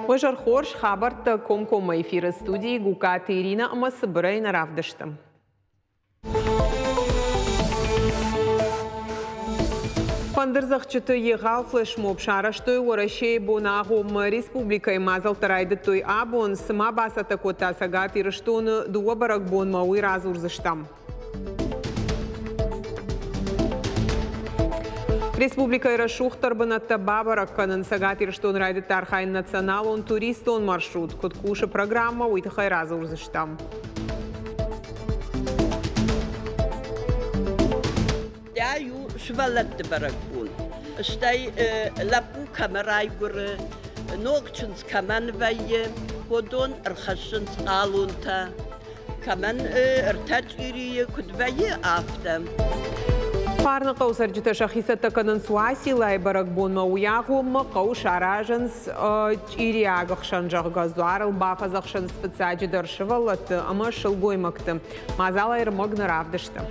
Уӕзӕр хорз хабӕрттӕ комкоммӕ эфиры студийы Гукаты Ирина ӕмӕ цыбырӕй нӕ равдысты. Фӕндырдзӕгъдджыты егъау флешмоб сарӕзтой Уӕрӕсейы бонагъоммӕ. Республикӕйы мадзӕлттӕ райдыдтой абон. Цы ма бацӕттӕ кодта Цӕгат Ирыстоны дыууӕ бӕрӕгбонмӕ, уый радзурдзыстӕм. Республикӕйы рӕсугъддӕр бынӕттӕ бабӕрӕг кӕнын Цӕгат Ирыстоны райдыдта архайын националон туристон маршрут. Куыд кусы программӕ, уый тыххӕй радзурдзыстӕм. Стӕй у сывӕллӕтты бӕрӕгбон. Стӕй лӕппу кӕмӕ райгуыры, ног чындз кӕмӕн вӕййы, уыдон ӕрхӕссынц хъалонтӕ. Кӕмӕн ӕртӕ чъирийы куыд вӕййы, афтӕ. Фарныхъӕуы цӕрджытӕ сӕхи цӕттӕ кӕнынц Уациллайы бӕрӕгбонмӕ. Уый агъоммӕ хъӕуы саразынц чъириаг ӕхсӕн, зӕгъгӕ, дзуарыл бафӕдзӕхсынц фыццаджыдӕр сывӕллӕтты ӕмӕ сылгоймӕгты. Мадзалӕй ӕрмӕг нӕ равдыста.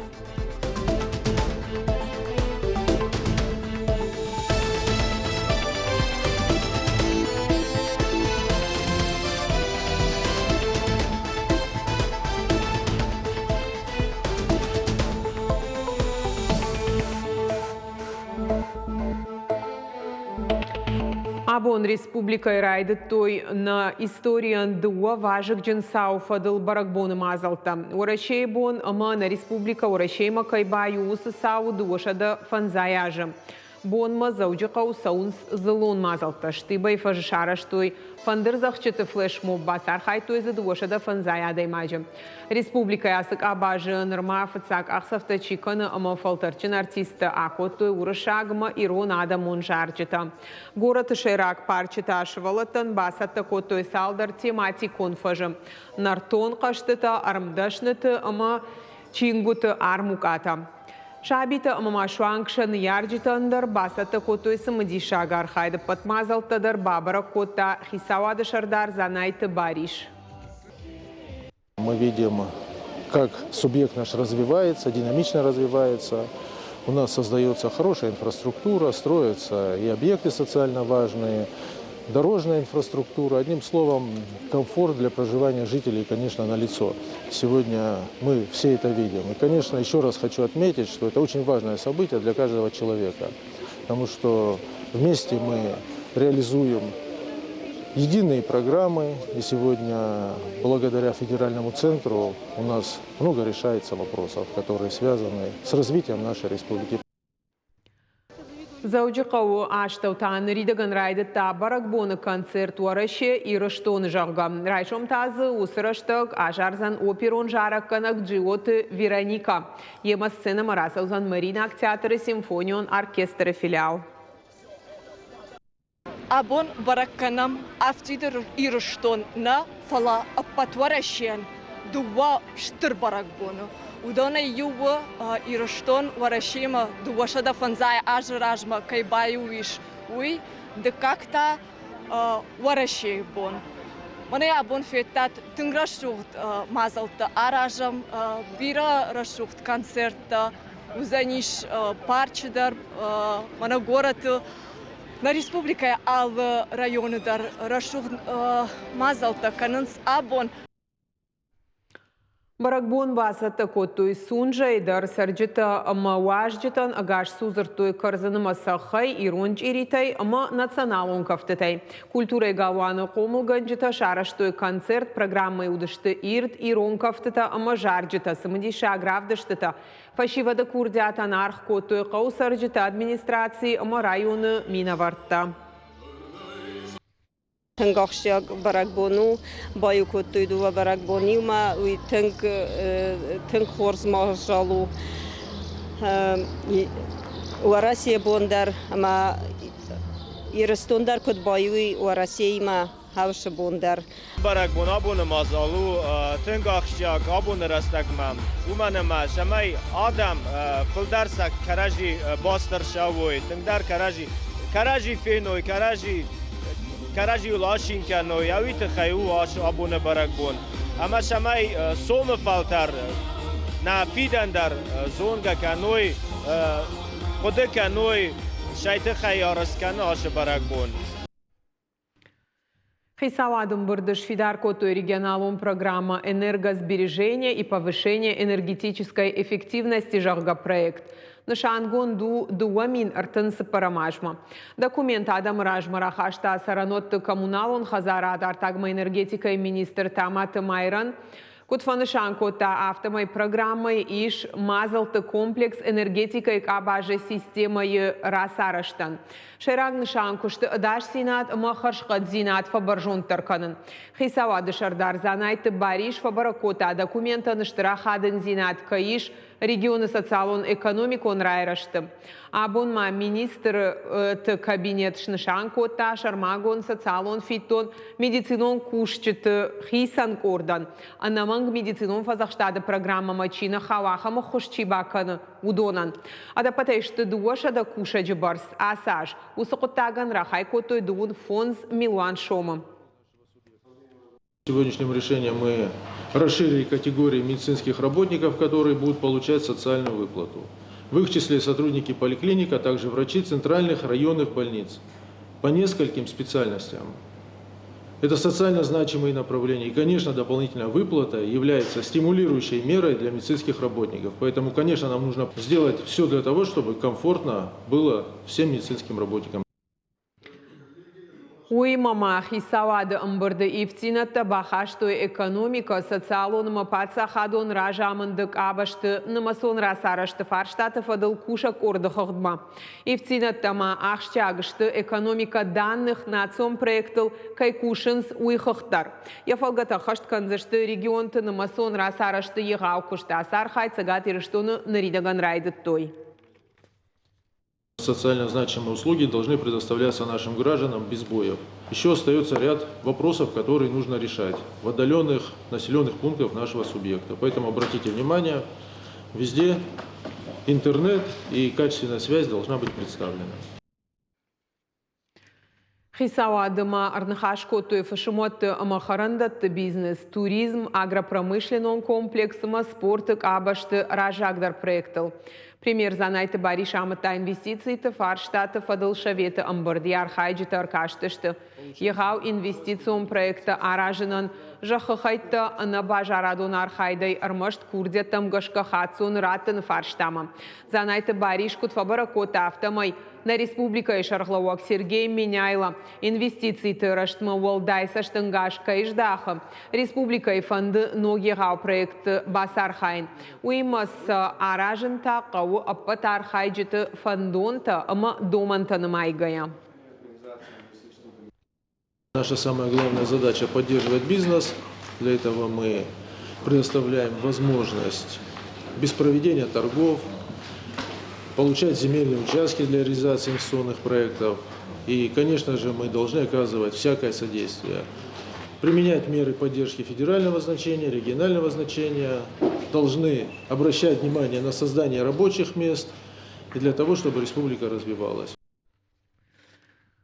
Абон республикӕйы райдыдтой нӕ историйӕн дыууӕ вазыгджын цауы фӕдыл бӕрӕгбоны мадзӕлттӕ. Уӕрӕсейы бон ӕмӕ нӕ республикӕ Уӕрӕсеимӕ кӕй баиу, уыцы цауы 205 азы. Бонмӕ Дзӕуджыхъӕуы цӕуынц дзыллон мадзӕлттӕ. Штыбӕй фӕзы сарӕзтой фӕндырдзӕгъдджыты флешмоб, бацархайдтой дзы 205 адӕймаджы. Республикӕйы ацы къабазы нырма фыццаг къахдзӕфтӕ чи кӕны ӕмӕ фӕлтӕрдджын артисттӕ акодтой уырыссаг ӕмӕ ирон адӕмон зарджытӕ. Горӕты сӕйраг парчы та сывӕллӕттӕн бацӕттӕ кодтой цалдӕр тематикон фӕзы, нӕртон хъӕзтытӕ, ӕрмдӕсныты ӕмӕ чингуыты армукъатӕ. Сабитӕ ӕмӕ ма суанг сӕ ныййарджытӕн дӕр бацӕттӕ кодтой цымыдисаг архайд. Ӕппӕт мадзӕлттӕ дӕр бабӕрӕг кодта хицауады сӕрдар Дзанайты Барис. Мы видим, как субъект наш развивается, динамично развивается. У нас создается хорошая инфраструктура, строятся и объекты социально важные, дорожная инфраструктура. Одним словом, комфорт для проживания жителей, конечно, налицо. Сегодня мы все это видим. И, конечно, еще раз хочу отметить, что это очень важное событие для каждого человека, потому что вместе мы реализуем единые программы. И сегодня, благодаря федеральному центру, у нас много решается вопросов, которые связаны с развитием нашей республики. Дзӕуджыхъӕуы астӕу та ныридӕгӕн райдыдта бӕрӕгбоны концерт Уӕрӕсе Ирыстоны, зӕгъгӕ. Райсом та дзы уыцы рӕстӕг азардзӕн оперон зарӕггӕнӕг Джиоты Вероника. Йемӕ сценӕмӕ рацӕудзӕн Мариинаг театры симфонион оркестры филиал. Абон бӕрӕг кӕнӕм афтид Ирыстон нӕ, фӕлӕ ӕппӕт Уӕрӕсейӕн дыууӕ стыр бӕрӕгбоны. Уыдонӕй иу у Ирыстон Уӕрӕсеимӕ 205 азы размӕ кӕй баиу ис, уый, дыккаг та Уӕрӕсейы бон. Мӕнӕ абон федтат тынг рӕсугъд мадзӕлттӕ аразӕм, бирӕ рӕсугъд концерттӕ уыдзӕнис парчы дӕр, мӕнӕ горӕты. Нӕ республикӕйы алы районы дӕр рӕсугъд мадзӕлттӕ кӕнынц абон. Бӕрӕгбон бацӕттӕ кодтой Сунжӕйы дӕр цӕрджытӕ ӕмӕ уазджытӕн ӕгас цу дзырдтой кӕрдзынымӕ цӕххӕй, ирон чъиритӕй ӕмӕ националон кӕфтытӕй. Культурӕйы галуаны хъомылгӕнджытӕ сарӕзтой концерт, программӕйы уыдысты ирд ирон кӕфтытӕ ӕмӕ зарджытӕ, цымыдисаг равдыстытӕ, Фӕсивӕды курдиатӕн аргъ кодтой хъӕуы цӕрджытӕ, администраци ӕмӕ районы минӕвӕрттӕ. Тынг ахсджиаг бӕрӕгбон у. Баиу кодтой дыууӕ бӕрӕгбон иумӕ. Уый тынг, тынг хорз мадзал у. Уӕрӕсейы бон дӕр ӕмӕ Ирыстон дӕр куыд баиу и Уӕрӕсеимӕ, хӕвсы бон дӕр. Бӕрӕгбон абоны мадзал у тынг ахсджиаг абоны рӕстӕгмӕ, уымӕн ӕмӕ цӕмӕй адӕм фылдӕр сӕ кӕрӕдзи басдӕр цӕуой, тынгдӕр кӕрӕдзи кӕрӕдзи феной, кӕрӕдзи кӕрӕдзийыл асин кӕной, уый тыххӕй у абоны бӕрӕгбон. Ӕмӕ цӕмӕй сомы фӕлтӕр нӕ фидӕн дӕр зонгӕ кӕной, хъуыды кӕной. Сӕй тыххӕй арӕзт кӕны ацы бӕрӕгбон. Хицауады ӕмбырды сфидар кодтой регионалон программӕ «Энергосбережение и повышение энергетической эффективности», зӕгъгӕ, проект. Нысангонд у 2034 азмӕ. Документ адӕмы размӕ рахаста цӕрӕнуӕтты коммуналон хӕдзарад, артагмӕ энергетикӕйы министр Таматы Майран. Куыд фӕнысан кодта, афтӕмӕй программӕйы ис мадзӕлтты комплекс энергетикӕйы къабазы системӕйы рацарӕзтӕн. Сӕйраг нысан куысты ӕдасдзинад ӕмӕ хӕрзхъӕддзинад фӕбӕрзонддӕр кӕнын. Хицауады сӕрдар Дзанайты Барис фӕбӕрӕг кодта, документӕн стыр ахадындзинад кӕй ис регионы социалон-экономикон райрӕзты. Абон ма министрты кабинет снысан кодта сӕрмагонд социалон фиддон медицинон кусджыты хицӕн къордӕн, ӕнӕмӕнг медицинон фӕдзӕхстады программӕмӕ чи нӕ хауы, ахӕм ӕххуыс чи бакӕны, уыдонӕн. Ӕдӕппӕтӕй сты 200 кусӕджы бӕрц. Ацы аз уыцы хъуыддагӕн рахай кодтой 55 милуан сомы. Сегодняшним решением мы расширили категории медицинских работников, которые будут получать социальную выплату. В их числе сотрудники поликлиник, а также врачи центральных районных больниц по нескольким специальностям. Это социально значимые направления. И, конечно, дополнительная выплата является стимулирующей мерой для медицинских работников. Поэтому, конечно, нам нужно сделать все для того, чтобы комфортно было всем медицинским работникам. Уыимӕ ма хицауады ӕмбырды ивддзинӕдтӕ бахастой экономикӕ, социалон ӕмӕ паддзахадон разамынды къабӕзты нымӕцон рацарӕзты фарстаты фӕдыл кусӕг къорды хыгъдмӕ. Ивддзинӕдтӕ ма ахсджиаг сты экономикӕ данных национ проектыл кӕй кусынц, уый хыгъд дӕр. Йӕ фӕлгӕты ӕххӕст кӕндзысты регионты нымӕцон рацарӕзты егъау куыст. Ацы архайд Цӕгат Ирыстоны ныридӕгӕн райдыдтой. Социально значимые услуги должны предоставляться нашим гражданам без сбоев. Еще остается ряд вопросов, которые нужно решать в отдаленных населенных пунктах нашего субъекта. Поэтому обратите внимание, везде интернет и качественная связь должна быть представлена. Хицауады ма ӕрныхас кодтой фысымуӕтты ӕмӕ хӕрӕндӕтты бизнес, туризм, агропромышленнон комплекс ӕмӕ спорты къабӕзты раззагдӕр проекттыл. Премьер Дзанайты Барис амыдта инвестициты фарстаты фӕдыл советы ӕмбырд. Йӕ архайджытӕ ӕркастысты егъау инвестицион проекттӕ аразынӕн зӕххы хӕйттӕ ӕнӕбазарадон архайдӕй ӕрмӕст курдиӕттӕм гӕсгӕ хаццоны раттыны фарстамӕ. Дзанайты Барис куыд фӕбӕрӕг кодта, афтӕмӕй Нӕ республикӕйы сӕргълӕууӕг Сергей Меняйло инвестициты рӕзтмӕ уӕлдай цӕстӕнгас кӕй здахы, республикӕйы фӕнды ног егъау проектты бацархайын. Уыимӕ сӕ аразын та хъӕуы ӕппӕт архайджыты фӕндонтӕ ӕмӕ домӕнтӕ нымайгӕйӕ. Наша самая главная задача – поддерживать бизнес. Для этого мы предоставляем возможность без проведения торгов получать земельные участки для реализации инвестиционных проектов. И, конечно же, мы должны оказывать всякое содействие. Применять меры поддержки федерального значения, регионального значения. Должны обращать внимание на создание рабочих мест и для того, чтобы республика развивалась.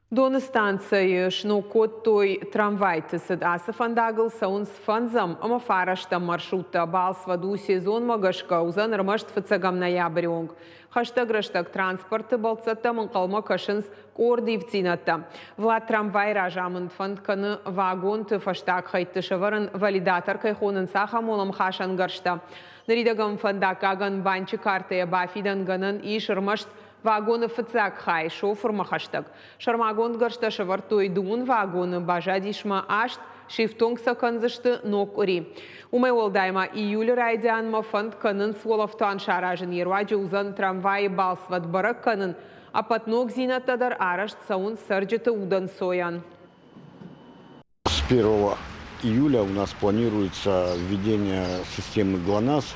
Доны станцӕйы сног кодтой трамвайты цыд. Ацы фӕндагыл цӕуынц фӕндзӕм ӕмӕ фарӕстӕм маршруттӕ. Балцвӕд у сезонмӕ гӕсгӕ уыдзӕн ӕрмӕст фыццӕгӕм ноябры онг. Хӕстӕг рӕстӕг транспорты бӕлццӕттӕм ӕнхъӕлмӕ кӕсынц къорд ивддзинӕдтӕ. Влад трамвайы разамынд фӕнд кӕны вагонты фӕстаг хӕйтты сӕвӕрын валидатор кӕй хонынц, ахӕм уӕлӕмхасӕн гӕрзтӕ. Ныридӕгӕн фӕндаггагӕн банчы картӕйӕ бафидӕн гӕнӕн ис ӕрмӕст Вагоны фыццаг хай шофырмӕ хӕстӕг. Сӕрмагонд гӕрзтӕ сӕвӕрдтой дыууын вагоны, баззадис ма аст, сифтонг сӕ кӕндзысты ног къуыри. Уымӕй уӕлдай ма июлы райдианмӕ фӕнд кӕнынц уӕлӕфтуан саразын, йе руаджы уыдзӕн трамвайы балцвӕд бӕрӕг кӕнын. Ӕппӕт ногдзинӕдтӕ дӕр арӕзт цӕуынц цӕрджыты удӕнцойӕн. С 1 июля у нас планируется введение системы ГЛОНАСС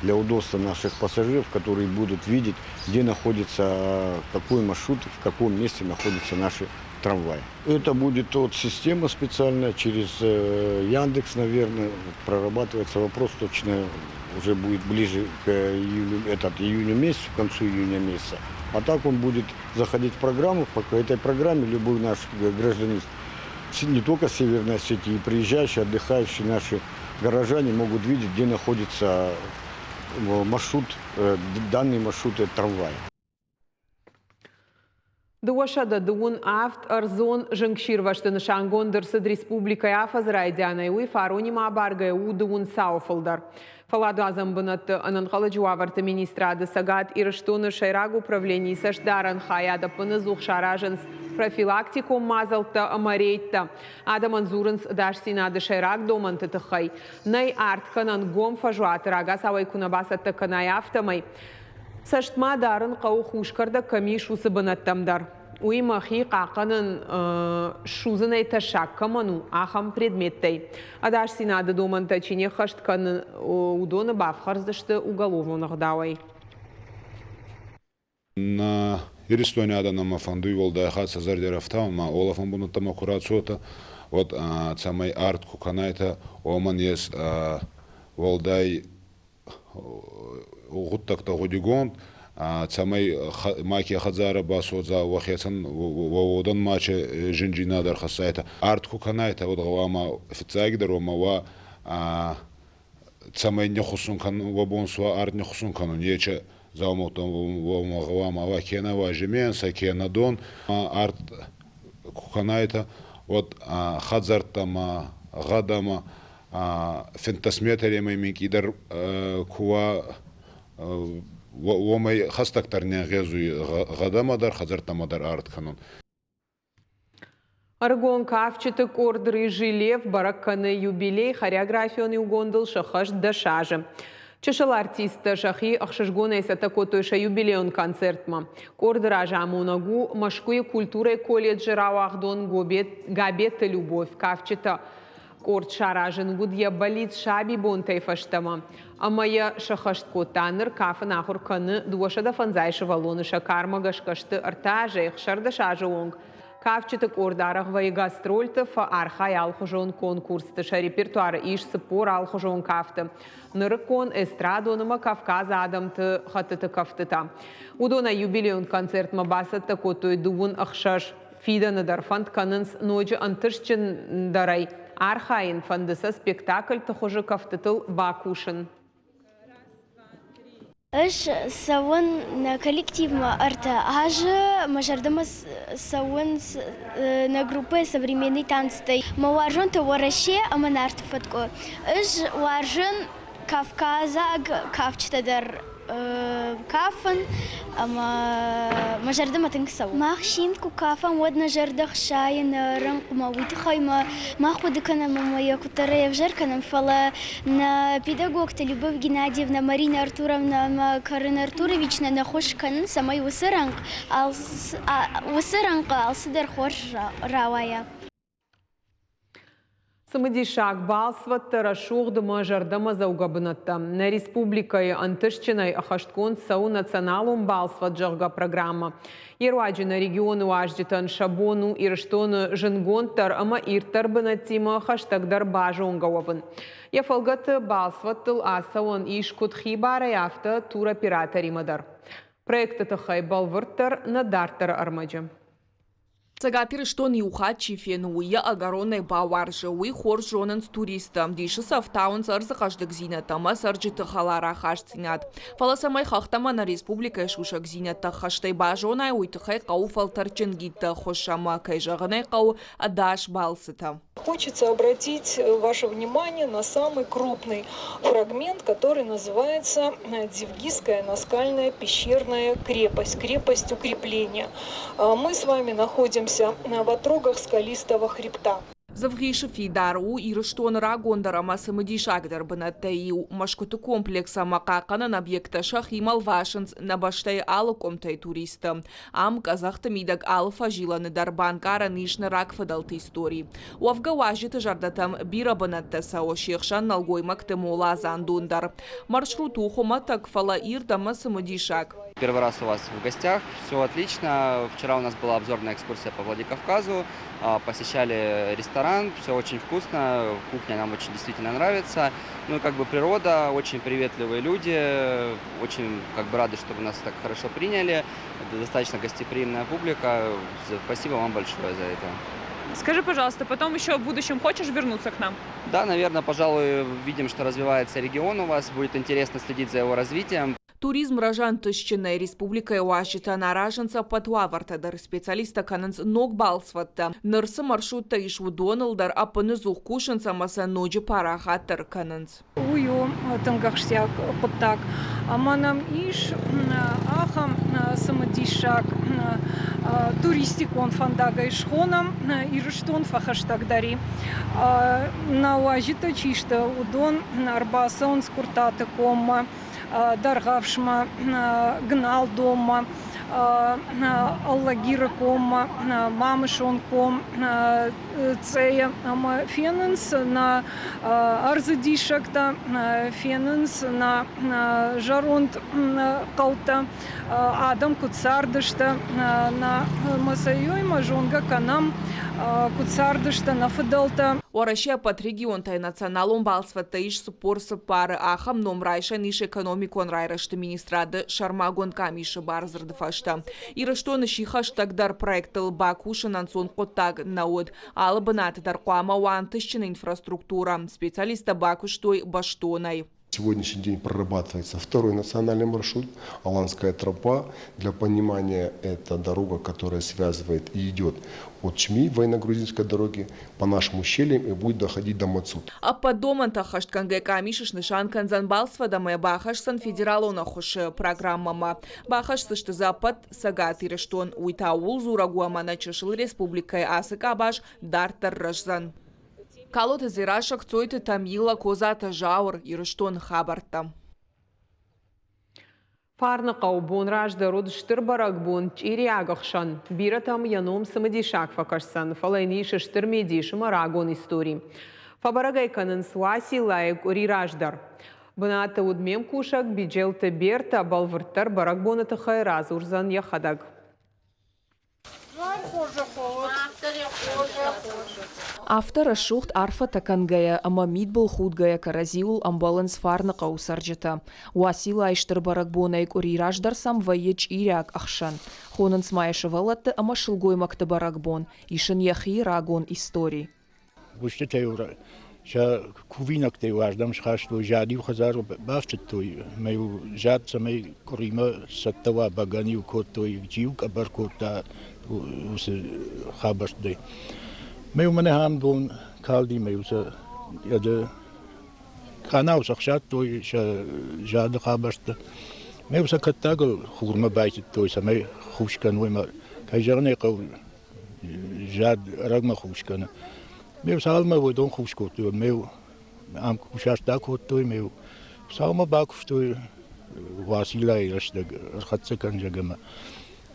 для удобства наших пассажиров, которые будут видеть, где находится, какой маршрут, в каком месте находятся наши трамваи. Это будет вот система специальная, через Яндекс, наверное, прорабатывается вопрос точно уже будет ближе к июлю, этот, июню месяцу, к концу июня месяца. А так он будет заходить в программу, по этой программе любой наш гражданин не только Северной Осетии, и приезжающие, отдыхающие наши горожане могут видеть, где находится маршрут, данный маршрут трамвая. 227 ӕрдзон зынгсирвӕзты нысангонд ӕрцыд республикӕйы афӕдзы райдианӕй, уый фаронимӕ абаргӕ у дыууын цауы фылдӕр. Фӕлладуадзӕн бынӕтты ӕнӕнхъӕлӕджы уавӕрты министрады Цӕгат Ирыстоны сӕйраг управленийы цӕстдарӕн хайад ӕппынӕдзух саразынц профилактикон мадзӕлттӕ ӕмӕ рейдтӕ. Адӕмӕн дзурынц ӕдасдзинады сӕйраг домӕнты тыххӕй. Нӕй арт кӕнӕн гом фӕзуаты рагацауӕй куы нӕ бацӕттӕ кӕнай, афтӕмӕй. Цӕст ма дарын хъӕуы хус кӕрдӕг кӕм ис, уыцы бынӕттӕм дӕр. Уыимӕ хи хъахъхъӕнын ссудзынӕй тӕссаг кӕмӕн у, ахӕм предметтӕй. Ӕдасдзинады домӕнтӕ чи не ххӕст кӕны, уыдоны бафхӕрдзысты уголовон ӕгъдауӕй. Нӕ Иристони адӕнӕмӕ фӕндуй уӕлдай хатт сӕ зӕрди ӕрӕфтаун ма уолӕфӕн бунӕттӕмӕ ку рацотӕ, уӕд цӕмӕй арт ку кӕнайтӕ, уомӕн ес уӕлдай гъуддӕгтӕ гъудигонд, цӕмӕй маке хӕдзарӕ басодза, уӕхецӕн уӕ уодӕн маче зиндзийнадӕ ӕрхӕссайтӕ. Арт ку кӕнайтӕ, уӕд гъӕуама фиццагидӕр уӕмӕ уа цӕмӕй ниххуссун кӕнун, уӕ бон суа арт ниххуссун кӕнун, ече дзаумӕуттӕ уӕмӕ гъӕуама уа кенӕ уа зименсӕ, кенӕ дон. Арт ку кӕнайтӕ, уӕд хӕдзӕрттӕмӕ, гъӕдӕмӕ финддӕс метремӕй минкъийдӕр ку уа, уомӕй хӕстӕгдӕр не нгъезуй гъӕдӕмӕ дӕр, хӕдзӕрттӕмӕ дӕр арт кӕнун. Ӕрыгон кафджыты къорд «Рыжий лев» бӕрӕг кӕны юбилей хореографион иугондыл сӕххӕст 10 азы. Чысыл артисттӕ сӕхи ӕхсызгонӕй цӕттӕ кодтой сӕ юбилейон концертмӕ. Къорды разамонӕг у Мӕскуыйы культурӕйы колледжы рауагъдон Габеты Любовь. Кафджытӕ къорд саразын уыд йӕ бӕллиц сабибонтӕй фӕстӕмӕ ӕмӕ йӕ сӕххӕст кодта. Ныр кафын ахуыр кӕны 250 сывӕллоны сӕ кармӕ гӕсгӕ сты ӕртӕ азӕй 16 азы онг. Кафджыты къорд арӕх вӕййы гастрольты, фӕархайы алыхуызон конкурсты. Сӕ репертуары ис 40 алыхуызон кафты. Нырыккон, эстрадон ӕмӕ Кавказы адӕмты хӕттыты кӕфтытӕ. Уыдонӕй юбилейон концертмӕ бацӕттӕ кодтой дыууын ӕхсӕз. Фидӕны дӕр фӕнд кӕнынц ноджы ӕнтыстджындӕрӕй архайын, фӕнды сӕ спектакльты хуызы кӕфтытыл бакусын. Ӕз цӕуын нӕ коллективмӕ ӕртӕ азы, мӕ зӕрдӕмӕ цӕуынц нӕ группӕйы современный танцтӕй. Мӕ уарзонтӕ Уӕрӕсе ӕмӕ Нарты фӕткъуы. Ӕз уарзын кавказаг кафджытӕ дӕр кафын ӕмӕ мӕ зӕрдӕмӕ тынг цӕуы. Мах симд куы кафӕм, уӕд нӕ зӕрдӕ хсайы нӕ рӕнхъмӕ, уый тыххӕй ма мах хъуыды кӕнӕм ӕмӕ йӕ куыддӕрӕй ӕвзӕр кӕнӕм, фӕлӕ нӕ педагогтӕ Любовь Геннадьевна, Марина Артуровна ӕмӕ Карен Артурович нӕ ӕххуыс кӕнынц, цӕмӕй уыцы рӕнхъы алцыдӕр хорз рауайа. Цымыдисаг балцвӕдтӕ рӕсугъд ӕмӕ зӕрдӕмӕдзӕугӕ бынӕттӕ. Нӕ республикӕйы ӕнтыстджынӕй ӕххӕстгонд цӕуы националон балцвӕд, зӕгъгӕ, программӕ. Йе руаджы нӕ регионы уазджытӕн сӕ бон у Ирыстоны зындгонддӕр ӕмӕ ирддӕр бынӕттимӕ хӕстӕгдӕр базонгӕ уӕвын. Йӕ фӕлгӕты балцвӕдтыл ацӕуӕн ис куыд хибарӕй, афтӕ туроператоримӕ дӕр. Проекты тыххӕй бӕлвырддӕр нӕ дарддӕры ӕрмӕджы. Цӕгат Ирыстон иу хатт чи фены, уый йӕ ӕгӕронӕй бауарзы. Уый хорз зонынц туристтӕ. Дисы сӕ ӕфтауынц ӕрдзы хъӕздыгдзинӕдтӕ ӕмӕ цӕрджыты хӕлар ахастдзинад. Фӕлӕ цӕмӕй хӕхтӕ ӕмӕ нӕ республикӕйы сусӕгдзинӕдтӕ ӕххӕстӕй базонай, уый тыххӕй хъӕуы фӕлтӕрдджын гидты ӕххуыс ӕмӕ, кӕй зӕгъын ӕй хъӕуы, ӕдас балцытӕ. Хочется обратить ваше внимание на самый крупный фрагмент, который называется Дзивгисская наскальная пещерная крепость, крепость укрепления. Мы с вами находимся в отрогах скалистого хребта. Дзывгъисы фидар у Ирыстоны рагондӕр ӕмӕ цымыдисагдӕр бынӕттӕй иу. Мӕскуыты комплекс ӕмӕ хъахъхъӕнӕн объекттӕ сӕхимӕ лвасынц нӕ бӕстӕйы алы къуымтӕй туристты. Ам къӕдзӕхты мидӕг алы фӕзилӕны дӕр банкъарӕн ис нӕ рагфыдӕлты истори. Уӕвгӕ уазджыты зӕрдӕтӕм бирӕ бынӕттӕ цӕуы, се хсӕн нӕлгоймӕгты моладзандон дӕр. Маршрут у хуымӕтӕг, фӕлӕ ирд ӕмӕ цымыдисаг. Первый раз у вас в гостях, все отлично. Вчера у нас была обзорная экскурсия по Владикавказу, посещали ресторан, все очень вкусно, кухня нам очень действительно нравится. Ну и как бы природа, очень приветливые люди, очень как бы рады, что вы нас так хорошо приняли. Достаточно гостеприимная публика. Спасибо вам большое за это. Скажи, пожалуйста, потом еще в будущем хочешь вернуться к нам? Да, наверное, пожалуй, видим, что развивается регион у вас. Будет интересно следить за его развитием. Туризм рӕзы ӕнтыстджынӕй, республикӕйы уазджытӕн аразынц ӕппӕт уавӕртӕ дӕр, специалисттӕ кӕнынц ног балцвӕдтӕ. Ныр цы маршруттӕ ис, уыдоныл дӕр ӕппыныдзух кусынц ӕмӕ сӕ ноджы парахатдӕр кӕнынц. Уый у тынг ахсджиаг хъуыддаг. Ӕмӕ нӕм ис ахӕм цымыдисаг туристикон фӕндагӕй схонӕм Ирыстон фӕхӕстӕгдӕр и. Нӕ уазджытӕ чи сты, уыдон ӕрбацӕуынц Куырттаты коммӕ, Дӕргъӕвсмӕ, Гналдоммӕ, Алагиры коммӕ, Мамысон ком, Цъӕйы ӕмӕ фенынц нӕ ӕрдзы диссӕгтӕ, фенынц нӕ зӕронд хъӕутӕ, адӕм куыд цардысты, нӕ Масайоимӕ зонгӕ кӕнӕм, куыд цардысты нӕ фыдӕлтӕ. Уӕрӕсе ӕппӕт регионтӕй националон балцвӕдтӕ ис 44-ы. Ахӕм ном райсӕн ис экономикон райрӕзты министрады сӕрмагонд къамисы бардзырды фӕстӕ. Ирыстоны сси хӕстӕгдӕр проектыл бакусын ӕнцон хъуыддаг нӕ уыд. Алы бынаты дӕр хъуамӕ уа ӕнтыстджын инфраструктурӕ. Специалисттӕ бакуыстой бӕстонӕй. Сегодняшний день прорабатывается второй национальный маршрут «Аланская тропа». Для понимания, это дорога, которая связывает и идет от Чми, военно-грузинской дороги, по нашим ущельям и будет доходить до Мацут. Ӕппӕт домӕнтӕ ӕххӕстгӕнгӕ къамис снысан кӕндзӕн балцвӕд ӕмӕ бахӕсдзӕн федералон ӕххуысы программӕмӕ. Бахӕсдзысты дзы ӕппӕт Цӕгат Ирыстон. Уый та ууыл дзурӕг у, ӕмӕ нӕ чысыл республикӕйы ацы къабаз дарддӕр рӕздзӕн. Калоты Дзерассӕ, Кцойты Тамила, Козаты Зауыр, Ирыстоны хабӕрттӕ. Фарныхъӕуы бон раздӕр уыд стыр бӕрӕгбон Чъириаг ӕхсӕн. Бирӕтӕм йӕ ном цымыдисаг фӕкӕсдзӕн, фӕлӕ йын ис стыр медис ӕмӕ рагон истори. Фӕбӕрӕг ӕй кӕнынц Уациллайы къуыри раздӕр. Бынаты уыд ме мкусӕг Биджелты Бертӕ, бӕлвырддӕр бӕрӕгбоны тыххӕй радзурдзӕн йӕхӕдӕг. Афтӕ рӕсугъд арфӕтӕ кӕнгӕйӕ ӕмӕ мидбылхудгӕйӕ кӕрӕдзиуыл ӕмбӕлынц Фарныхъӕуы цӕрджытӕ. Уациллайы стыр бӕрӕгбонӕй къуыри раздӕр сӕм вӕййы чъириаг ӕхсӕн. Хонынц ма йӕ сывӕллӕтты ӕмӕ сылгоймӕгты бӕрӕгбон. Ис ын йӕхи рагон истори. Устытӕ-иу сӕ кувинӕгтӕ-иу ардӕм схастой, зад-иу хӕдзары бафтыдтой, ӕмӕ-иу зад цӕмӕй къуыримӕ цӕттӕ уа, бӕгӕны-иу кодтой, чи-иу къӕбӕр кодта уыцы хабӕрттӕй. Ӕмӕ-иу мӕнӕ ахӕм дон калди, ӕмӕ-иу сӕ къанау цӕхсадтой сӕ зады хабӕрттӕ. Ӕмӕ-иу сӕ кӕттагыл хурмӕ байтыдтой, цӕмӕй хус кӕной, ӕмӕ, кӕй зӕгъын ӕй хъӕуы, зад ӕрӕгмӕ хус кӕны. Ме цалынмӕ уыдон хус кодтой, ме ам кусарт акодтой, ме Хуыцаумӕ бакуывтой Уациллайы рӕстӕг ӕрхӕццӕ кӕнзӕг ӕмӕ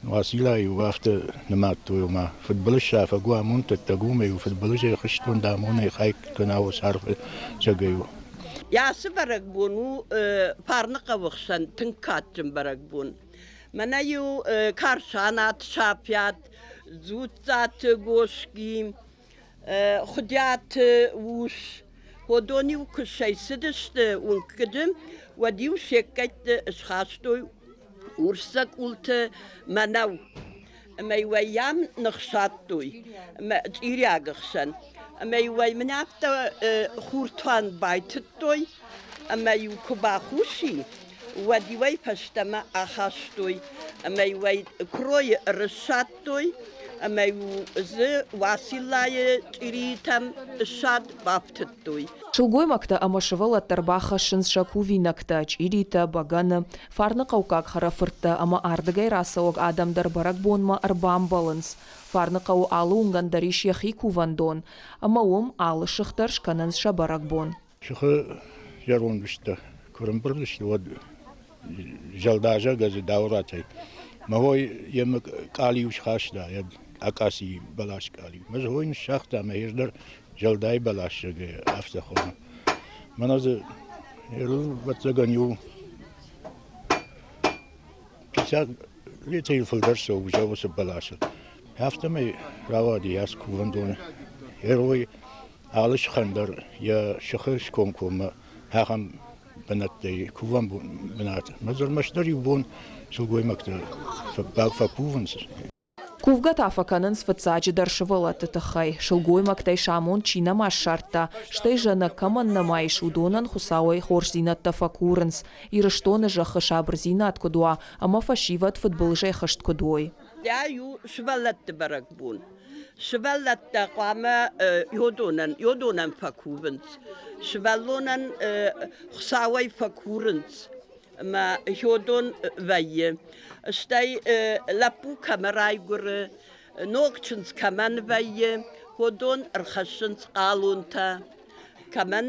Уациллайы афтӕ нымадтой, ома фыдбылыз сафӕг у, амонддӕттӕг у, ӕмӕ-иу фыдбылызӕй хызтон дӕ амонӕй хай кӕна саргъы зӕгӕй у. Ацы бӕрӕгбон у Фарныхъӕуы хсӕн тынг кадджын бӕрӕгбон. Мӕнӕ-иу Карсанат, Сафиат, Дзуццаты Госки, Хуыдиаты ус, уыдон-иу куы сӕйцыдысты уынгты, уӕд-иу се ккӕйтты схастой урс дзӕкъулты мӕнӕу ӕмӕ-иу ӕй ам ныхсадтой чъириагы хсӕн. Ӕмӕ-иу ӕй мын афтӕ хуртуан байтыдтой, ӕмӕ-иу куы бахус и, уӕд-иу ӕй фӕстӕмӕ ахастой ӕмӕ-иу ӕй куыройы ӕрыссадтой ӕмӕ-иу дзы Уациллайы чъиритӕм ссад бафтыдтой. Сылгоймӕгтӕ ӕмӕ сывӕллӕттӕ ӕрбахӕссынц сӕ кувинӕгтӕ, чъиритӕ, бӕгӕны, фарныхъӕуккаг хӕрӕфырттӕ ӕмӕ ардыгӕй рацӕуӕг адӕм дӕр бӕрӕгбонмӕ ӕрбамбӕлынц. Фарныхъӕуы алы уынгӕн дӕр ис йӕхи кувӕндон, ӕмӕ уым алы сых дӕр скӕнынц сӕ бӕрӕгбон. Сыхы зӕронд устытӕ куы ӕрӕмбырд сты, уӕд зӕлдазӕг ӕз Дауыратӕй мӕ хой йемӕ къалиу схаста, йӕ акъаци бӕлас къалиу. Мӕ дзы хой ныссагъта ӕмӕ ӕз дӕр зӕлдайы бӕлас, зӕгъгӕ, афтӕ хоны. Мӕнӕ дзы ӕвӕццӕгӕн иу 50 литрӕй фылдӕр цӕуы уыцы бӕласы. Афтӕмӕй рауади ацы кувӕндоны герой Алы сыхӕн дӕр йӕ сыхы скомкоммӕ ахӕм бынӕттӕй кувӕн бынат. Ӕмӕ ӕрмӕстдӕр иу бон сылгоймӕгтӕ фӕкувынц. Кувгӕ та фӕкӕнынц фыццаджыдӕр сывӕллӕтты тыххӕй. Сылгоймӕгтӕй сӕ амонд чи нӕма ссардта, стӕй зӕнӕг кӕмӕн нӕма ис, уыдонӕн Хуыцауӕй хорздзинӕдтӕ фӕкурынц, Ирыстоны зӕххы сабырдзинад куыд уа ӕмӕ фӕсивӕд фыдбылызӕй хызт куыд уой. Ай у сывӕллӕтты бӕрӕгбон. Сывӕллӕттӕ хъуамӕ йодонӕн, йодонӕн фӕкувынц. Сывӕллонӕн Хуыцауӕй фӕкурынц ӕмӕ йодон вӕййы. Стӕй лӕппу кӕмӕ райгуыры, ног чындз кӕмӕн вӕййы, уыдон ӕрхӕссынц хъалонтӕ. Кӕмӕн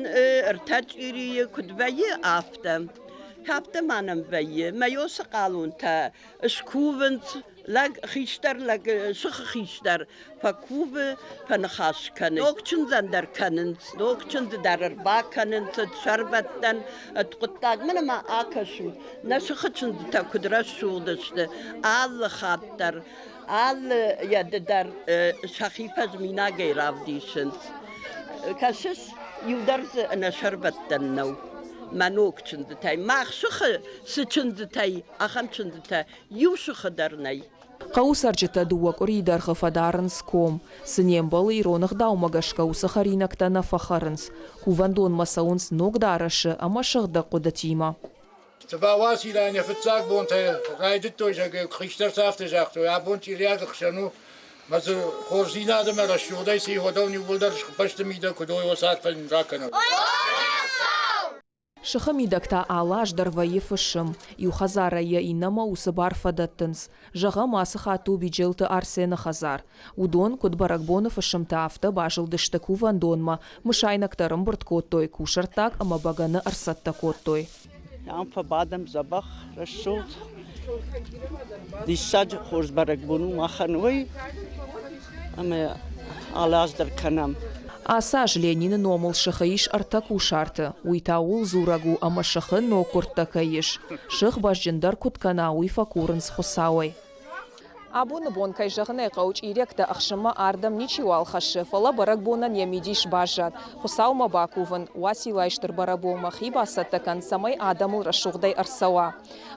ӕртӕ чъирийы куыд вӕййы, афтӕ. Афтӕ ма нӕм вӕййы. Мӕ уыцы хъалонтӕ скувынц, лӕг, хистӕр лӕг, сыхы хистӕр фӕкувы, фӕныхас кӕны. Ног чындзӕн дӕр кӕнынц, ног чындзы дӕр ӕрбакӕнынц ӕд сӕрбӕттӕн, ӕд хъуыддаг. Мӕнӕ ма акӕсут, нӕ сыхы чындзытӕ куыд рӕсугъд сты, алы хатт дӕр, алы йӕды дӕр сӕхи фӕзминагӕй равдисынц. Кӕсыс, иу дӕр дзы ӕнӕсӕрбӕттӕн нӕу мӕ ног чындзытӕй. Мах сыхы цы чындзытӕй, ахӕм чындзытӕ иу сыхы дӕр нӕй. Хъӕуы цӕрджытӕ дыууӕ къуырийы дӕргъы фӕдарынц ком. Цы не мбӕлы ирон ӕгъдаумӕ гӕсгӕ, уыцы хӕринӕгтӕ нӕ фӕхӕрынц. Кувӕндонмӕ цӕуынц ног дарӕсы ӕмӕ сыгъдӕг хъуыдытимӕ. Тыбауацилӕн йӕ фыццаг бонтӕ райдыдтой, зӕгъгӕ, хистӕртӕ афтӕ загътой, абон чъириаг хсӕн у, мӕ дзы хорздзинад ӕмӕ рӕсугъдӕй цы уыдон иууылдӕр бӕсты мидӕг куыд уой, уыцы арфӕ нын ракӕнӕд. Сыхы мидӕг та алы аз дӕр вӕййы фысым. Иу хӕдзарӕй йӕ иннӕмӕ уыцы бар фӕдӕттынц. Зӕгъӕм, ацы хатт у Биджелты Арсены хӕдзар. Уыдон, куыд бӕрӕгбоны фысымтӕ, афтӕ базылдысты кувӕндонмӕ, мысайнӕгтӕ ӕрӕмбырд кодтой, кусӕрттаг ӕмӕ бӕгӕны ӕрцӕттӕ кодтой. Ам фӕбадӕм дзӕбӕх, рӕсугъд. Диссаджы хорз бӕрӕгбон у махӕн уый, ӕмӕ алы аз дӕр кӕнӕм. Ацы аз Ленины номыл сыхы ис ӕртӕ кусарты. Уый та ууыл дзурӕг у, ӕмӕ сыхы ноггуырдтӕ кӕй ис. Сых бӕзджындӕр куыд кӕна, уый фӕкурынц Хуыцауӕй. Абоны бон, кӕй зӕгъын ӕй хъӕуы, чъирӕгтӕ ӕхсынмӕ ардӕм ничиуал хӕссы, фӕлӕ бӕрӕгбонӕн йӕ мидис баззад. Хуыцаумӕ бакувын, Уациллайы стыр бӕрӕгбонмӕ хи бацӕттӕ кӕн, цӕмӕй адӕмыл рӕсугъдӕй ӕрцӕуа.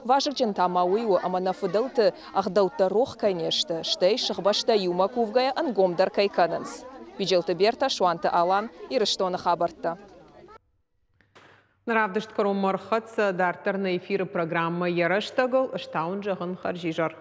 Вазыгджын та ма уый у, ӕмӕ нӕ фыдӕлты ӕгъдӕуттӕ рох кӕй не сты, стӕй сыхбӕстӕ иумӕ кувгӕйӕ ӕнгомдӕр кӕй кӕнынц. Биджелты Бертӕ, Суанты Алан, Ирыстоны хабӕрттӕ. Равдыст кӕронмӕ ӕрхӕццӕ, дарддӕр нӕ эфиры программӕ йӕ рӕстӕгыл, стауын зӕгъын хӕрзизӕр.